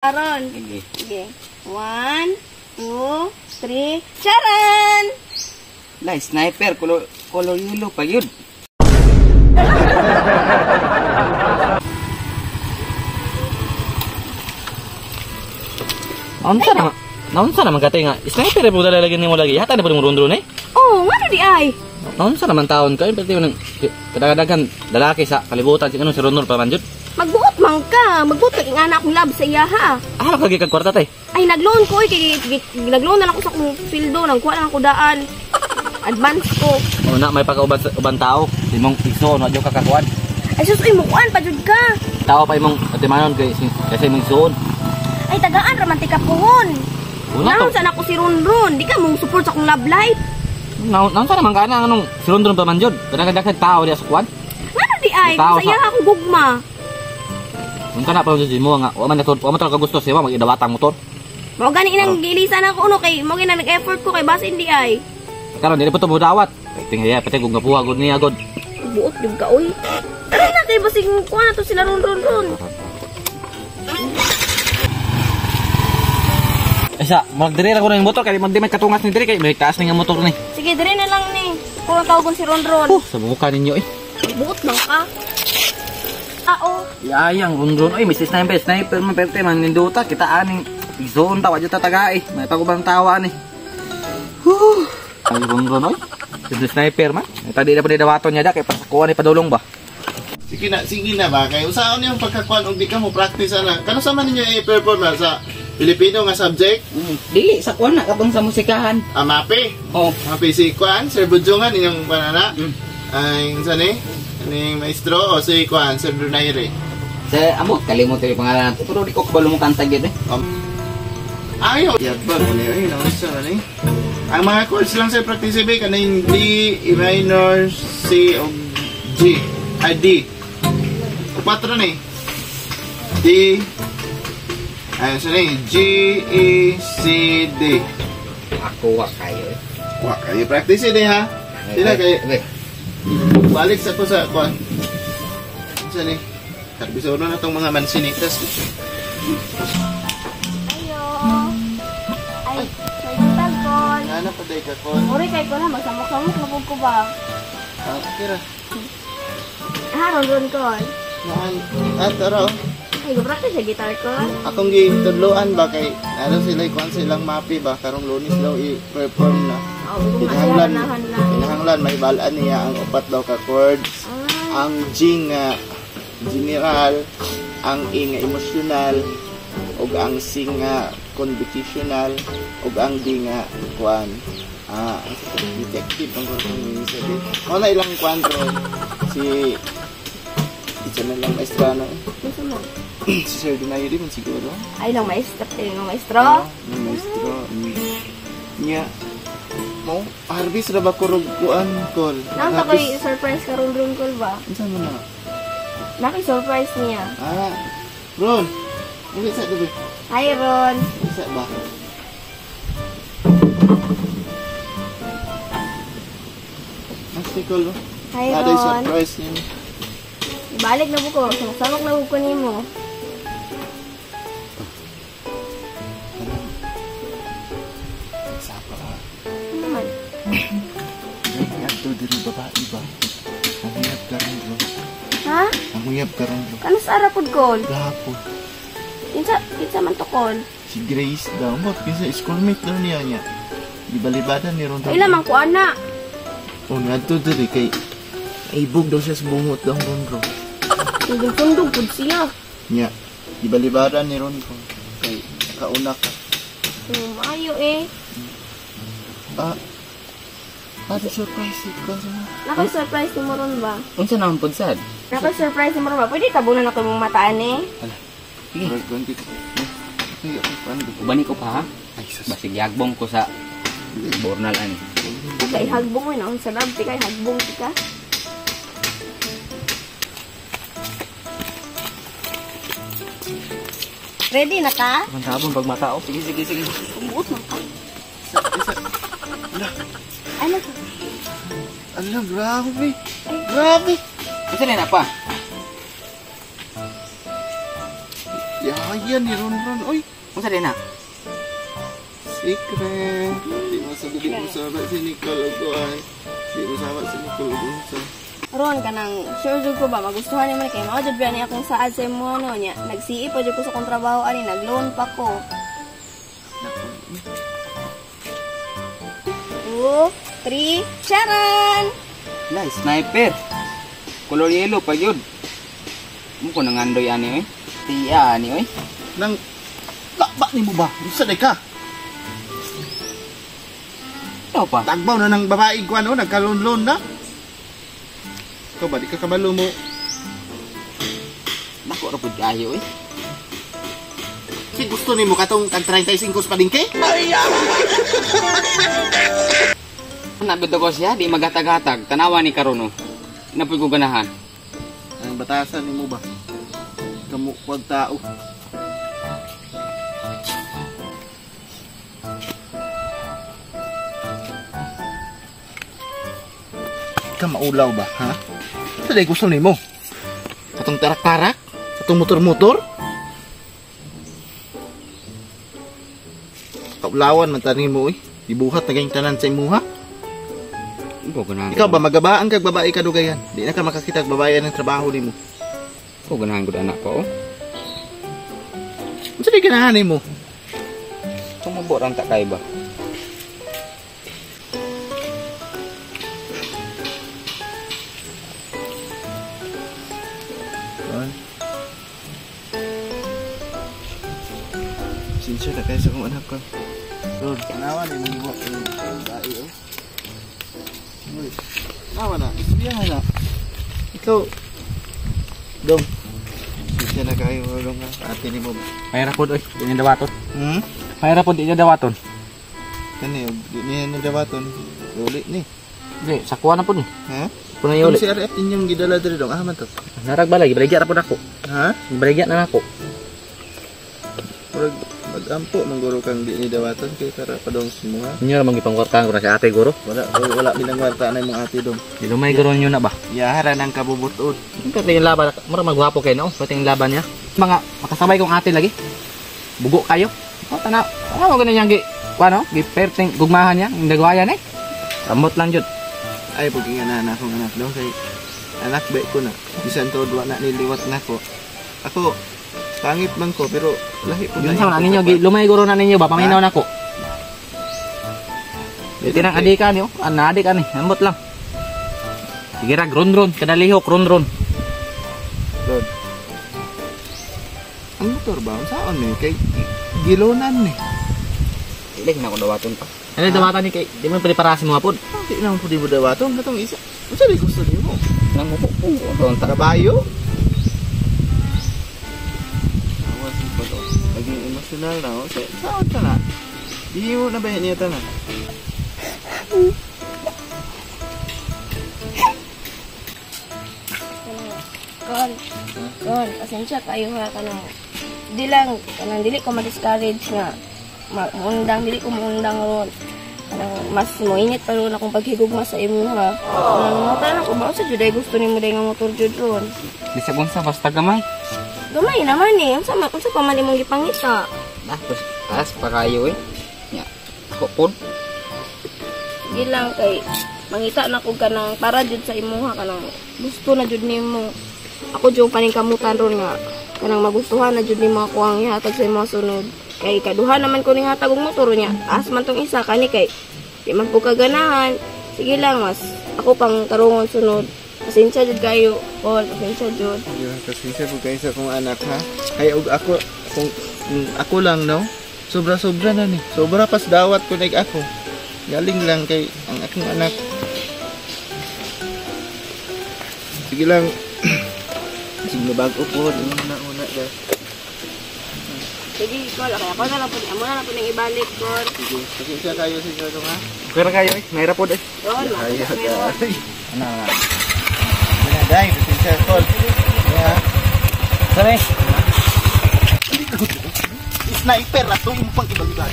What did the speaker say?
Aron. Sige. Sige. One, two, three. Charan! La, sniper, color, color yellow pa yun. Naunsa na, naunsa naman katay nga, sniper po dala lagi nimo lagi. Hata na po mo rundron eh. Oh, ngano di ay? Naunsa naman taon ka, pati mo nang kadagdagan lalaki sa kalibutan si ano si Rondon pa man jud. Magbuot man ka. Magbuot ka kay anak akong love sa iya ha. Ah, kagi kag kwarta tay. Ay, nagloan ko oy kay nagloan na lang ako sa akong sweldo, nagkuha lang ako daan. Advance ko. O na may pagkauban sa uban tao, imong igsoon wa jud ka kakuan. Ay sus, uy, mukuan pa jud ka. Tao pa imong atimanon kay kasi imong igsoon. Ay, tagaan raman ti ka puhon. Una to. Naunsa na ako si Ronron. Di ka mong support sa akong love life. Naunsa naman ka na anong si Rondon pa man jud. Kadagdagan tao diya sa kuan. Ngano di ay? Tao Kung sa iya akong gugma. Unta na pa jud mo nga wa man na wa man ka gusto siya mag-idawatang motor. Mao gani inang gilisan ako uno kay mo gina nag-effort ko kay basin di ay. Karon dili pa to budawat. Tingaya pati kung gapuha gud niya gud. Buot jud ka oy. Tara na kay basig kuha na to sila Ron Ron. Isa, magdiri ra ko ng motor kay magdi may katungas ni diri kay may taas ni nga motor ni. Sige, diri na lang ni. Kuha tawagon si Ron Ron. Sa buka ninyo eh. Buot man ka. Ah, oh. Yayang Ron Ron oy, Mrs. Sniper, sniper man perte man ninduta kita aning igsoon ta wa jud tataga eh. May pagubang tawa ni. Huh. Ay Ron Ron oy. Si sniper man. Tadi na pa dawaton niya da kay pasakuan ni padulong ba. Sige na ba kay usaon niyong pagkakuan og di ka mo practice ana. Kano sa man ninyo i-perform na sa Pilipino nga subject? Dili sa kuan na katong sa musikahan. Ah, mape. Oh. Mape si kuan Sir Budjongan inyong panana. Ay sa ni? Aning maestro o si kuan Sir Dunaire. Sa amo kalimot yung pangalan nato pero di ko kabalo mo kanta gyud eh. Ayo, yabang ko niyo eh, sa ni. Ang mga chords lang sa practice be kaning D, E minor, C o G. Ay D. Upat ra ni. D. Ayun sa ni G, E, C, D. Ako wa kayo eh. Wa kayo practice eh ha. Sila kay balik sa ko sa kuan. Sa ni. Karbiso na natong mga mansinitas. Ayo. Ay, may kon. Ano pa day ka kon? Uri kay ko na magsamok-samok na pud ko ba. Ah, kira. Ah, Ron Ron kon. Naan. Ah, tara. Ay, go-practice sa guitar ko. Akong gitudloan ba kay ano sila kuan silang mapi ba karong Lunes daw i-perform na. Oh, Kinahanglan, kinahanglan may balaan niya ang upat daw ka chords. Ah, Ang G nga general, ang E nga emotional, ug ang C nga convocational, ug ang D nga kuan. Ah, detective ang kurang sabi. Mao na ilang kuan ron si isa na lang maestrano. Kinsa mo? Si Sir Dunayo man siguro. Ay lang maestro, eh, nga maestro. Ah, maestro. Nya. Mo, harvest ra ba kurog kuan kol? Naunta ko'y surprise ka Ron Ron kol ba? Unsa man na? Naki surprise niya. Ah. Ron. Uli sa gabi. Hi Ron. Isa ba? Asti kol. Hi Aday Ron. surprise niya. Ibalik na buko. Samok-samok na buko nimo. Sapa. Ano naman? Ay, adto diri babae ba? Ang uyab karon ro. Ha? Ang uyab karon ro. Kano sa ara pud kol? Gahapon. Kinsa kinsa man to kol? Si Grace daw mo kinsa schoolmate daw niya niya. Gibalibada ni Ron. Ila man ko ana. Oh, ngadto diri kay ibog daw siya sa bungot daw Ron ro. Tugol tundog pud siya. Nya, gibalibada ni Ron ko kay kauna ka. Maayo eh. Ah. Ah, surprise ko sa Nako surprise ni mo ron ba? Unsa naman pud sad? Nako surprise ni mo ron ba? Pwede tabunan ako imong mataan eh. Ala. Sige. Ron, konti. Ay, ako pando. Ubani ko pa ha. Ay, sus. Basig yagbong ko sa bornal ani. Kay hagbong mo no, sa lab ti kay hagbong ti ka. Ready na ka? Man sabon pag mata oh. Sige sige sige. Buot man ka. Isa. Ala. Ano ka? Ala, grabe. Grabe. Unsa na pa? Ya, Ayan ni Ron-Ron, oy. Unsa din na? Secret. Di mo sa di mo sa si Nicole og kuan. Di mo sama si Nicole og unsa. Ron kanang sure jud ko ba magustuhan nimo kay mao jud ba ni akong saad sa imo no nya. Nagsiip pa jud ko sa akong trabaho ani, nagloan pa ko. 2, 3, charan! La, sniper. Color yellow pa gyud. Mo ko nangandoy ani oy. Tiya ani oy. Nang lakba nimo ba? Unsa day ka? Ikaw pa. Tagbaw na ng babae ko ano, nagkalon-lon na. Ikaw ba, di ka kabalo mo? Dako ra pud kaayo oy. Si gusto nimo katong tag 35 sa palengke? Nabito ko siya, di magatag-hatag. Tanawa ni karon oh. Napuy ko ganahan. Ang batasan nimo ba? Kamu wag tao. Ka maulaw ba, ha? Sa day gusto nimo? Katong tarak-tarak? Katong motor-motor? Kaulawan man tani mo, eh. Ibuhat na gayong tanan sa imuha. Ko ganahan. Ikaw ba magabaan kag babae kadugayan? Di na ka makakita og babae ng trabaho nimo. Ko ganahan gud anak ko. Unsa day ganahan nimo? Tumubo ra ta kay ba. Sinsya na kayo sa kong anak ko. Lord, tanawa na yung buwak ng babae, oh. Uy, tanawa na. Isbiyahan na. Ikaw, Dong. Sinsya na kayo, Dong, ha? Ate ni mo. Mahirap po, oy. Di niya dawaton. Hmm? Mahirap po, di niya dawaton. Kani, di niya dawaton. Uli ni. Di, sakuha na po ni. Ha? Kuna yung Itong uli. CRF inyong gidala diri, Dong. Ah, man to. Narag ba lagi? Baligya ra po nako. Ha? Baligya na nako. Murag magampo mangguro kang di ni dawaton kay para padong sumuha. Inyo ra gipangkwartahan ko na si ate guro. Wala wala binangwarta na imong ate dong. Di lumay guro niyo na ba? Yahara nang kabubuton. Pwede yung laban, mura magwapo kayo no? Pwede yung laban niya. Mga makasabay kong ate lagi. Bugo kayo. O tanaw, tanaw ganun niyang gi, ano? Gi perting gugmahan niya, yung nagwayan eh. Samot lang jud. Ay pag nga na akong anak dong kay anak be ko na. Bisan tuod wa na niliwat nako. Ako pangit man ko pero lahi po Yun sa ninyo, gi lumay guro na ninyo ba paminaw nako. Di tinang adika niyo, ah, adik ani, ambot lang. Sige ra, ron-ron, kadalihok, ron-ron. Lord. Ang motor ba? Saan ni? Kay gilonan ni. Dili na ko dawaton pa. Ano dawatan ni kay di mo pwede para sa mga pod. Di na mo pwede mo dawaton katong isa. Unsa di gusto nimo? Nang upo po ta. Kabayo? Awas mo pa to. Naging emotional na. Oh. Sa saan ka na? Di mo na ba niya tanan? Kon, kon, pasensya kayo ha kanang di lang kanang dili ko ma-discourage nga muundang dili ko muundang ron. Kanang mas moinit pa ron akong paghigugma sa imo ha. Kanang mata na ko ba sa jud ay gusto nimo day nga motor jud ron. Bisag unsa basta gamay. Gamay naman eh. Unsa pa man imong gipangita? Ah, taas pa kayo eh. Nya, ako pod. Sige lang kay mangita na ko kanang para jud sa imuha kanang gusto na jud nimo. Ako jud paningkamutan ron nga kanang magustuhan na jud nimo ako ang ihatag sa imo sunod. Kay kaduha naman ko ning hatag og motor niya. Taas man tong isa kani kay di man po kaganahan. Sige lang mas ako pang tarungon sunod. Pasensya jud kayo, Paul, pasensya jud. Yo, pasensya po kayo sa akong anak ha. Kay og ako kung ako lang no. Sobra-sobra na ni. Sobra pas dawat ko nag ako. Galing lang kay ang akong anak. Sige lang. Sige bago po, una-una ba. Sige, Kol. Kaya ako na lang po. Amo na lang po nang ibalik, Kol. Sige, pasensya kayo sa inyo ha. Okay ra kayo eh, mahirap pod eh. Kol, Ay, ay. Ano na. Ano, dai, pasensya Kol. Ya. Sabi. Sniper na to, imong pang ibang-ibang.